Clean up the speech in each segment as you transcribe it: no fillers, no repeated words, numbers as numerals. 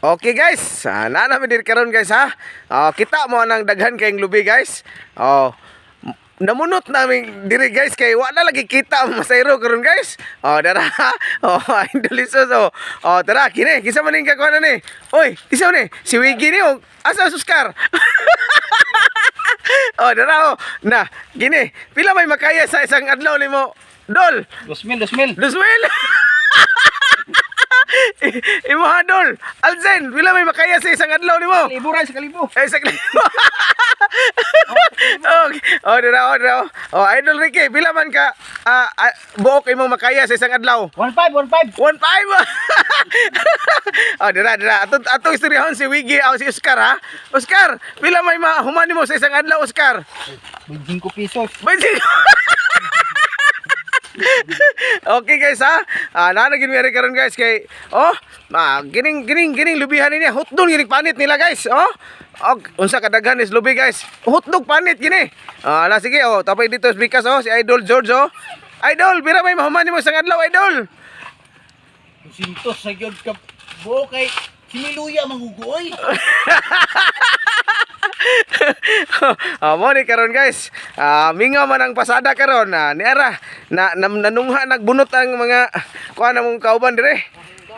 Okay guys, na namin diri karon, guys, ha. Oh, kita mo nang daghan kayong lubi, guys. Oh, namunot namin diri, guys, kay wa na lagi kita ang masayro karon, guys. Oh, dara. Oh, Idol Isos, oh. Oh, tara kini, kinsa man ning kakuha ni? Oy, kinsa man ni? Si Wiggy ni oh. Asa si Oscar? Oh, dara oh. Na, gini. Pila may makaya sa isang adlaw nimo? Dol. 2,000, 2,000. 2,000. Imo ha, Dol. Alzen, pila may makaya sa isang adlaw nimo? Libo ra sa kalibo. Eh, sa kalibo. Okay. Oh, dira oh, dira oh. Oh, Idol Ricky, pila man ka buok imong makaya sa isang adlaw? 1,500, 1,500. 1.5. Oh, dira dira. Ato ato istoryahon si Wiggy aw si Oscar ha. Oscar, pila may mahuman nimo sa isang adlaw, Oscar? 25 pesos. 25. Okay guys ha. Ah, na gid mi karon, guys, kay oh, gining gining gining lubihan niya hotdog gining panit nila, guys. Oh. Og unsa kadaghan is lubi, guys. Hotdog panit gini. Ah, ala sige oh, tapay dito sa bikas oh si Idol George oh. Idol, pira may mahuman nimo sa adlaw, Idol? Sintos sa gyud ka buo kay similuya mangugoy. Oh, mo ni karon, guys. Ah, mingaw man ang pasada karon na niara na nanungha nagbunot ang mga kuan namong kauban dire.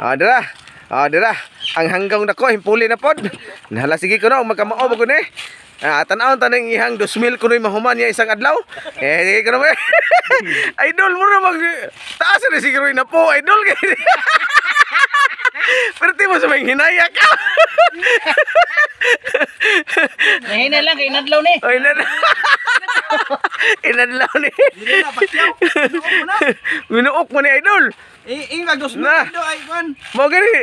Ah, dira. Ah, dira. Ang hanggang dako himpuli na pod. Nahala sige kuno magkamao ba ko ni. Ah, tan-awon tanang ihang 2,000 kuno'y mahuman niya isang adlaw. Eh, sige kuno ba. Idol mo na mag taas na siguro na po, idol. Pero di mo sa may hinaya ka. Nahina lang kay inadlaw ni. Oy, inadlaw ni. Dili na pakyaw. Minuok mo ni Idol. Eh, ing mag 2,000 Na. do ay kon. Mo gani.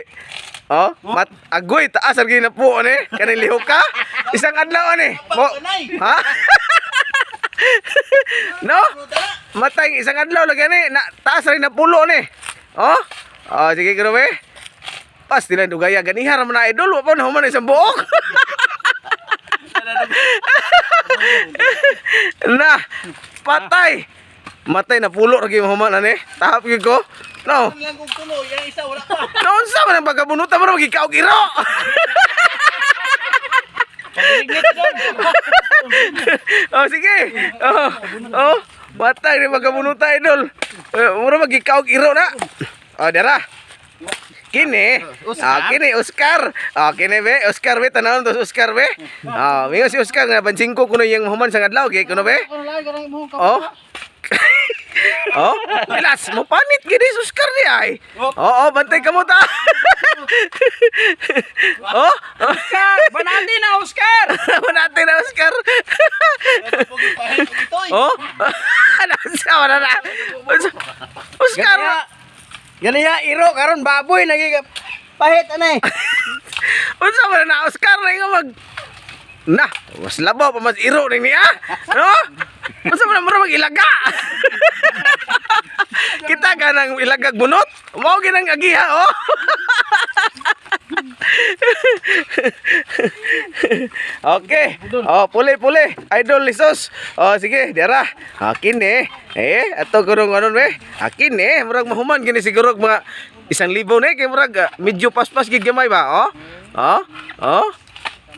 Oh, mat agoy taas ang na po ni. Kaning lihok ka. Isang adlaw ani. Mo. Ha? No? Matay isang adlaw lagi ni. Na, taas rin na pulo ni. Oh? Oh, sige grabe. Pas nila dugaya ganiha ra man na, Idol, wa pa na human isang buok. Na, patay. Matay na pulo ra gyud human ani. Tahap gyud ko. No. Lang kog tulo, yang isa wala pa. Noon sa man ang pagkabunutan mo na magikaog iro. Pagligit don. Oh, sige. Oh, oh, matay ni pagkabunutan, Idol. Eh, mura magikaog iro na. Oh, dara. Kini. Ah, kini Oscar. Ah, kini be, Oscar be, tanawon to si Oscar be. Ah, mingon si Oscar nga bansingko kuno iyang human sa adlaw, okay kuno be. Kono lang kanang imong ka. Oh. Oh, bilas mo panit gini si Oscar ni ay. Oo, oh, bantay ka mo ta. Oh, Oscar, banati na Oscar. Banati na Oscar. Oh, nasa wala na. Oscar. Ganiya iro karon baboy nagi pahit anay. Unsa man na Oscar na nga mag na, mas labaw pa mas iro ni niya. No? Unsa man mura mag ilaga. Kita ka nang ilagag bunot. Mao ginang agiha oh. Okay. Oh, puli puli. Idol Lisos. Oh, sige, dira. Akin eh. Eh, ato kurong ano eh. Akin eh, murag mahuman gini siguro og mga 1,000 na eh kay murag medyo paspas gid gamay ba? Oh. Oh. Oh.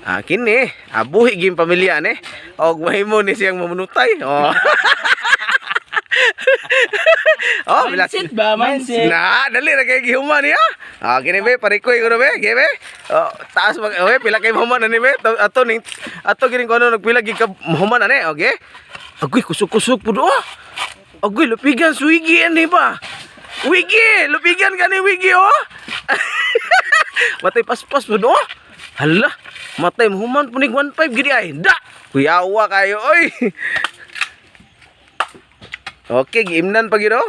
Akin eh. Abuhi gid pamilya ni. Og mahimo ni siyang mamunutay. Oh. Oh, bilas. Mindset ba, mindset. Na, dali ra kay gihuman niya. Ah, kini be parikoy ko na be, kini be. Oh, taas mag oy, pila kay mahuman ani be. Ato ning ato gining ko ano nagpila gid ka mahuman ani, okay? Agoy kusog-kusog pud oh. Agoy lupigan suigi ani ba. Wigi, lupigan ka ni Wigi oh. Matay paspas pud oh. Hala, matay mahuman punig 15 gidi ay. Da. Kuyawa kayo oy. Okay, giimnan pa gid oh.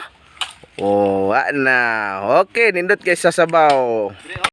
Oh, wa na. Okay, nindot kay sa sabaw.